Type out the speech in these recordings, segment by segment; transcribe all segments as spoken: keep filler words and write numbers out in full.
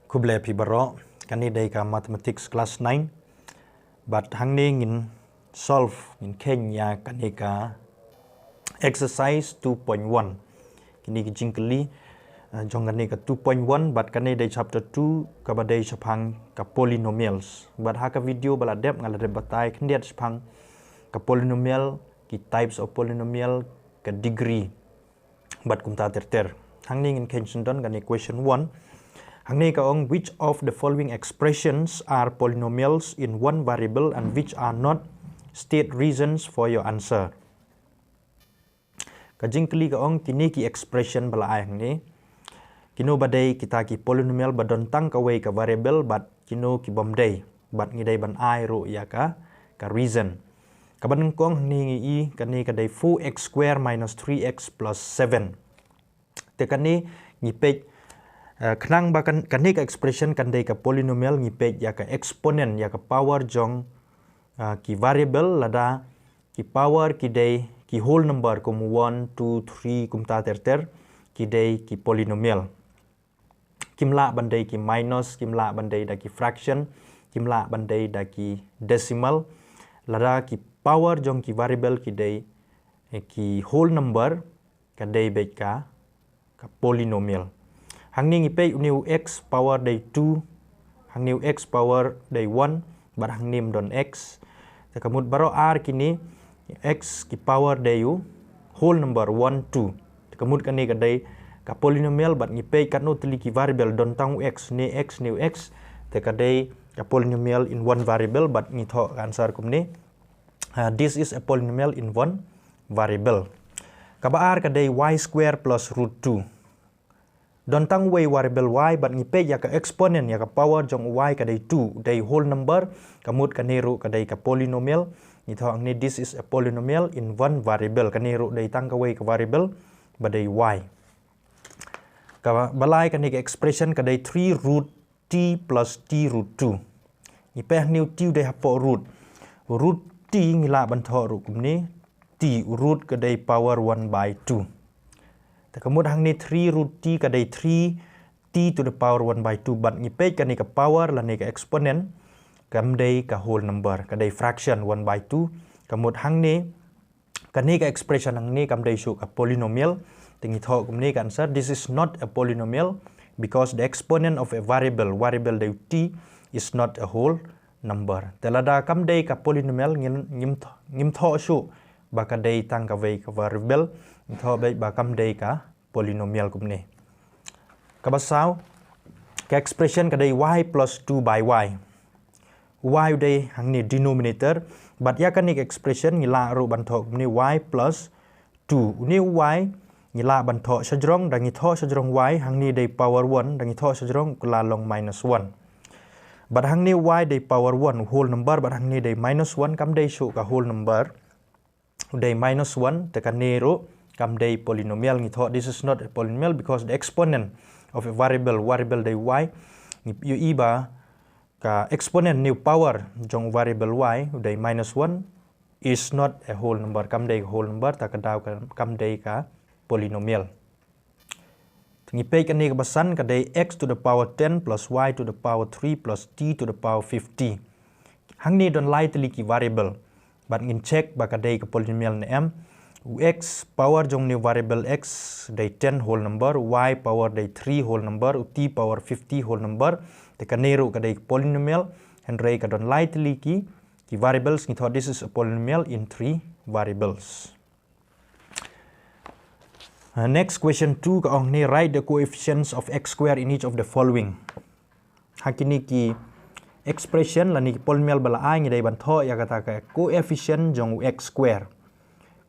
Khublei phi baroh, kane dei ka mathematics class nine. Bad hangne ngin solve, ngin kheiñ ïa kane ka exercise two point one. Kine ki jingkylli, eh, jong kane ka two point one, bad kane dei chapter two, kaba dei shaphang ka polynomials. Bad ha ka video ba la dep nga la dep batai khyndiat shaphang ka polynomial, ki types of polynomial, ka degree. Bad kumta ter ter. Hangne ngin kheiñ sngewdon kane question one. Hangne ka ong, which of the following expressions are polynomials in one variable and which are not? State reasons for your answer. Ka jingkylli ka ong, kine ki expression ba la ai hangne, kino ba dei kita ki polynomial ba don tang kawei ka variable bad kino ki bym dei, bad ngi dei ban ai ruh ïa ka, ka reason. Kaba nyngkong hangne ngi i, kane ka dei four x square minus three x plus seven. Te kane ngi peit, eh, khnang ba kan, kane ka expression kan dei ka polynomial, ngi peit ïa ka exponent, ïa ka power jong, eh, ki variable, lada ki power ki dei ki whole number kum one, two, three, kumta ter ter, ki dei ki polynomial. Kim lah ban dei ki minus, kim lah ban dei da ki fraction, kim lah ban dei da ki decimal. Lada ki power jong ki variable ki dei, eh, ki whole number, ka dei beit ka, ka polynomial. Hangne ngi peit une u x power dei two, hangne u x power dei one, bad hangne ym don x. Te ka mut baroh ar kine x ki power dei u whole number one, two. Te ka mut kane ka dei ka polynomial bad ngi peit katno tylli ki variable, don tang u x, ne x, ne u x. Te ka dei ka polynomial in one variable bad ngi thoh ka answer kumne. Ah, this is a polynomial in one variable. Kaba ar ka dei y square plus root two. Don tang wei variable y bad ngi peit ïa ka exponent, ïa ka power jong y ka dei two, dei whole number, ka mut kane ruh ka dei ka polynomial. Ngi thoh hangne, this is a polynomial in one variable. Kane ruh dei tang kawei ka variable ba dei y. Kaba lai kane ka expression ka dei three root t plus t root two. Ngi peit hangne u t u dei hapoh root. Root t ngi lah ban thoh ruh kumne, t, u root ka dei power one by two. Te ka mut hangne three root t ka dei three t to the power one by two, bad ngi peit kane ka power lane ka exponent, kam dei ka whole number, ka dei fraction one by two. Ka mut hangne, kane ka expression hangne kam dei shuh ka polynomial. Te ngi thoh kumne ka answer, this is not a polynomial because the exponent of a variable, variable dei u t, is not a whole number. Te lada kam dei ka polynomial ngim, ngim thoh, ngim thoh shuh ba ka dei tang kawei ka variable, ngi thoh beit ba kam dei ka polynomial kumne. Kaba saw, ka expression ka dei y plus two by y. Y u dei hangne denominator, bad ïa kane ka expression ngi lah ruh ban thoh kumne y plus two. Une u y ngi lah ban thoh shajrong, da ngi thoh shajrong y, hangne dei power one, da ngi thoh shajrong ka la long minus one. Bad hangne u y dei power one, whole number, bad hangne dei minus one, kam dei shuh ka whole number. U dei minus one, te kane ruh kam dei polynomial, ngi thoh this is not a polynomial because the exponent of a variable, variable dei y, ngi ïohi ba ka exponent, ne u power jong variable y, u dei minus one, is not a whole number, kam dei whole number, ta ka daw ka, kam dei ka polynomial. Ngi peit kane kaba san ka dei x to the power ten plus y to the power three plus t to the power fifty. Hangne don lai tylli ki variable. Bad ngin check ba ka dei ka polynomial ne em. U x power jong une u variable x dei ten whole number, y power dei three whole number, u t power fifty whole number. Te kane ruh ka dei ka polynomial, hynrei ka don lai tylli ki, ki variables, ngi thoh this is a polynomial in three variables. Uh, next question two ka ong ne, write the coefficients of x square in each of the following. Ha kine ki expression lane ki polynomial ba la ai ngi dei ban thoh ïa kata ka coefficient jong u x square.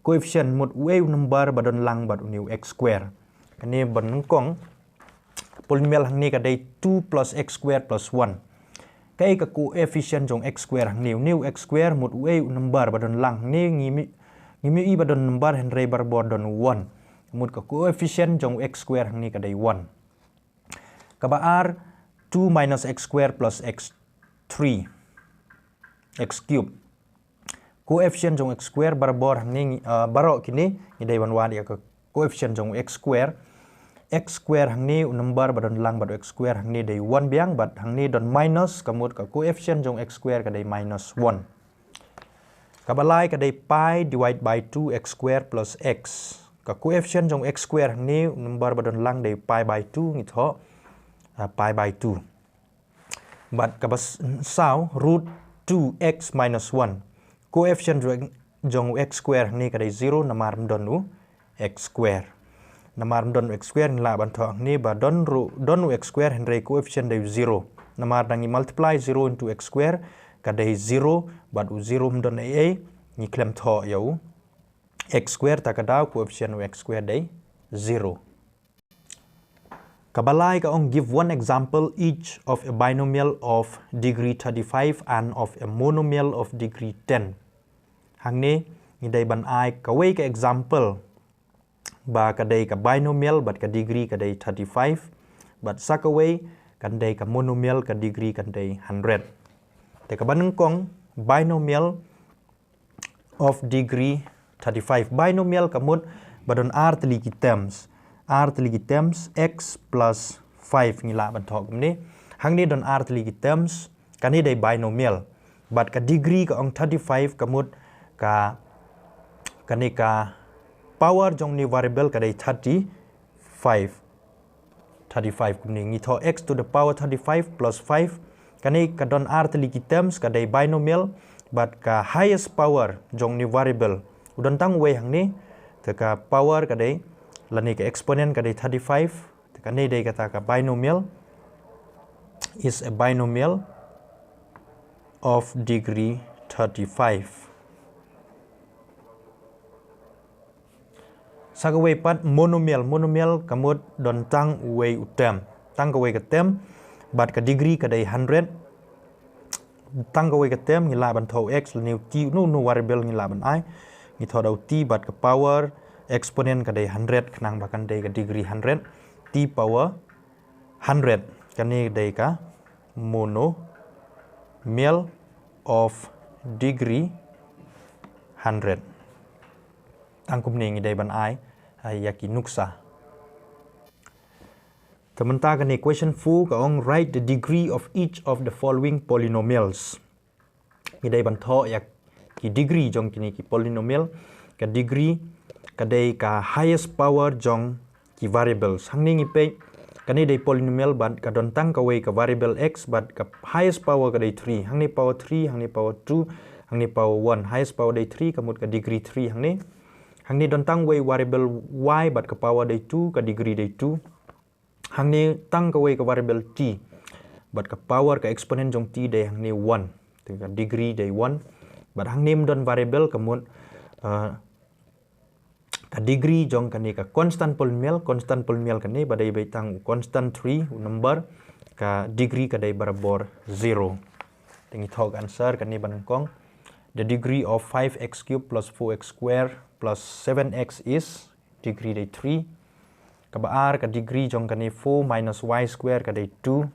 Coefficient mut uei u number ba don lang bad une u x square. Kane ba nyngkong, polynomial hangne ka dei two plus x square plus one. Kaei ka coefficient jong x square hangne? Une u x square mut uei u number ba don lang hangne, ngim, ngim ïohi ba don number hynrei barabor don u one. Mut ka coefficient jong u x square hangne ka dei one. Kaba ar, two minus x square plus x three, x cube. Coefficient jong x square barabor hangne, uh, baroh kine ngi dei ban wad ïa ka coefficient jong x square. x square hangne, u number ba don lang bad u x square hangne dei one biang, bad hangne don minus, ka mut ka coefficient jong x square ka dei minus one. Kaba lai ka dei pi divide by two x square plus x. Ka coefficient jong x square hangne, u number ba don lang dei pi by two, ngi thoh, ah, pi by two. Bad kaba s-, saw, root two x minus one. Coefficient jong, jong x square hangne ka dei zero, namar ym don u x square. Namar ym don u x square, ngi lah ban thoh hangne ba don ru-, don u x square, hynrei coefficient dei zero. Namar dang ngi multiply zero into x square, ka dei zero, bad u zero ym don ei ei, ngi khlem thoh ïa u x square, ta ka daw coefficient u x square dei zero. Kaba lai ka ong, give one example each of a binomial of degree thirty-five and of a monomial of degree ten. Hangne, ngi dei ban ai kawei ka example ba ka dei ka binomial bad ka degree ka dei thirty-five, bad sa kawei kan dei ka monomial, ka degree kan dei hundred. Te kaba nyngkong, binomial of degree thirty-five. Binomial ka mut ba don ar tylli ki terms. Ar tylli ki terms, x plus five, ngi lah ban thoh kumne. Hangne don ar tylli ki terms, kane dei binomial. Bad ka degree ka ong thirty-five, ka mut ka, kane ka power jong une u variable ka dei thirty-five. Thirty-five kumne, ngi thoh x to the power thirty-five plus five. Kane ka don ar tylli ki terms, ka dei binomial, bad ka highest power jong une u variable u don tang uwei hangne, te ka power ka dei, lane ka exponent ka dei thirty-five, te kane dei kata ka binomial, is a binomial of degree thirty-five. Sa kawei pat monomial, monomial ka mut don tang uwei u term. Tang kawei ka term, bad ka degree ka dei hundred. Tang kawei ka term, ngi lah ban thoh x, lane u t, uno uno u variable ngi lah ban ai. Ngi thoh da u t, bad ka power exponent ka dei hundred, khnang ba kan dei ka degree hundred. T power hundred, kane dei ka monomial of degree hundred. Tang kumne ngi dei ban ai, ah, ïa ki nuksa. Te mynta kane question four ka ong, write the degree of each of the following polynomials. Ngi dei ban thoh ïa ki degree jong kine ki polynomial. Ka degree ka dei ka highest power jong ki variables. Hangne ngi peit, kane dei polynomial bad ka don tang kawei ka variable x, bad ka highest power ka dei three. Hangne power three, hangne power two, hangne power one. Highest power dei three, ka mut ka degree three hangne. Hangne don tang uwei variable y bad ka power dei two, ka degree dei two. Hangne tang kawei ka variable t, bad ka power, ka exponent jong t dei hangne one. Te ka degree dei one. Bad hangne ym don variable, ka mut, uh, ka degree jong kane ka constant polynomial, constant polynomial kane ba dei beit tang u constant three, u number, ka degree ka dei barabor zero. Te ngi thoh ka answer kane ba nyngkong. The degree of five x cube plus four x square plus seven x is, degree dei three. Kaba ar, ka degree jong kane four minus y square ka dei two.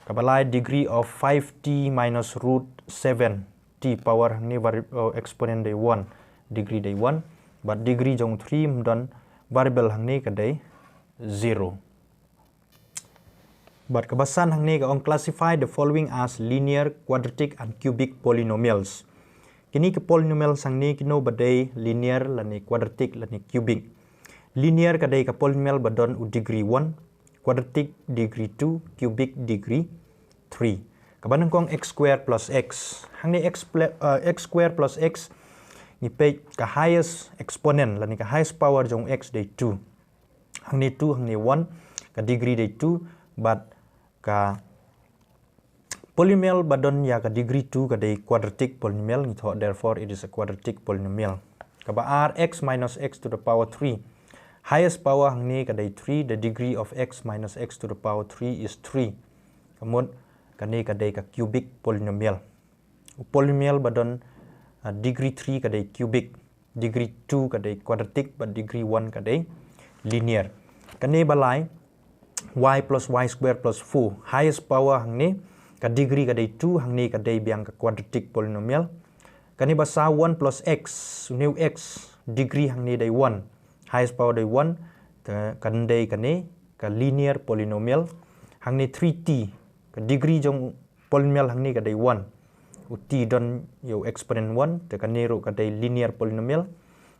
Kaba lai, degree of five t minus root seven t, power hangne vari-, uh, exponent dei one, degree dei one. Bad degree jong three ym don variable hangne, ka dei zero. Bad kaba san hangne ka ong, classify the following as linear, quadratic and cubic polynomials. Kine ki polynomials hangne kino ba dei linear lane quadratic lane cubic. Linear ka dei ka polynomial ba don u degree one, quadratic degree two, cubic degree three. Kaba nyngkong x square plus x. Hangne x pla-, uh, x square plus x, ngi peit ka highest exponent lane ka highest power jong x dei two. Hangne two, hangne one, ka degree dei two, bad ka polynomial ba don ïa ka degree two ka dei quadratic polynomial, ngi thoh, therefore it is a quadratic polynomial. Kaba ar, x minus x to the power three. Highest power hangne ka dei three, the degree of x minus x to the power three is three. Ka mut kane ka dei ka cubic polynomial. U polynomial ba don, ah, degree three ka dei cubic, degree two ka dei quadratic, bad degree one ka dei linear. Kane ba lai, y plus y square plus four, highest power hangne, ka degree ka dei two, hangne ka dei biang ka quadratic polynomial. Kane ba saw, one plus x, une u x, degree hangne dei one, highest power dei one, Te kan dei kane ka linear polynomial. Hangne three t, ka degree jong polynomial hangne ka dei one. U t don ïa u exponent one, te kane ruh ka dei linear polynomial.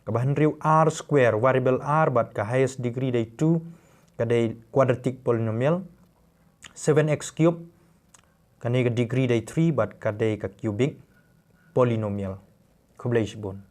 Kaba hynriew r square, variable r, bad ka highest degree dei two, ka dei quadratic polynomial. Seven x cube, kane ka degree dei three, bad ka dei ka cubic polynomial. Khublei shibun.